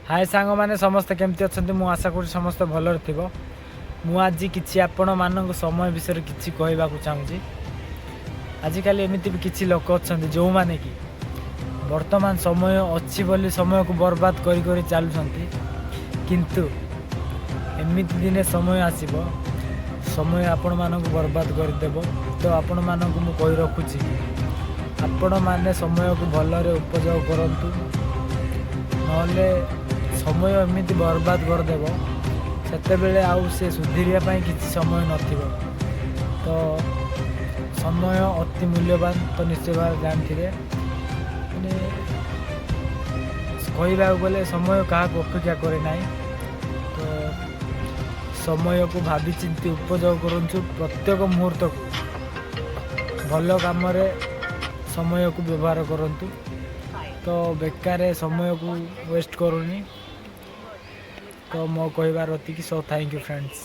ହାଏ ସାଙ୍ଗମାନେ, ସମସ୍ତେ କେମିତି ଅଛନ୍ତି? ମୁଁ ଆଶା କରୁଛି ସମସ୍ତେ ଭଲରେ ଥିବ। ମୁଁ ଆଜି କିଛି ଆପଣମାନଙ୍କୁ ସମୟ ବିଷୟରେ କିଛି କହିବାକୁ ଚାହୁଁଛି। ଆଜିକାଲି ଏମିତି ବି କିଛି ଲୋକ ଅଛନ୍ତି, ଯେଉଁମାନେ କି ବର୍ତ୍ତମାନ ସମୟ ଅଛି ବୋଲି ସମୟକୁ ବର୍ବାଦ କରି କରି ଚାଲୁଛନ୍ତି। କିନ୍ତୁ ଏମିତି ଦିନେ ସମୟ ଆସିବ, ସମୟ ଆପଣମାନଙ୍କୁ ବର୍ବାଦ କରିଦେବ। ତ ଆପଣମାନଙ୍କୁ ମୁଁ କହି ରଖୁଛି କି ଆପଣମାନେ ସମୟକୁ ଭଲରେ ଉପଯୋଗ କରନ୍ତୁ, ନହେଲେ ସମୟ ଏମିତି ବର୍ବାଦ କରିଦେବ, ସେତେବେଳେ ଆଉ ସେ ସୁଧୁରିବା ପାଇଁ କିଛି ସମୟ ନଥିବ। ତ ସମୟ ଅତି ମୂଲ୍ୟବାନ ତ ନିଶ୍ଚୟ ଭାବରେ ଜାଣିଥିବେ। ମାନେ କହିବାକୁ ଗଲେ ସମୟ କାହାକୁ ଅପେକ୍ଷା କରେ ନାହିଁ। ତ ସମୟକୁ ଭାବିଚିନ୍ତି ଉପଯୋଗ କରନ୍ତୁ। ପ୍ରତ୍ୟେକ ମୁହୂର୍ତ୍ତକୁ ଭଲ କାମରେ ସମୟକୁ ବ୍ୟବହାର କରନ୍ତୁ। ତ ବେକାରରେ ସମୟକୁ ୱେଷ୍ଟ କରୁନି। ତ ମୋ କହିବାର ଏତିକି। So thank you, friends.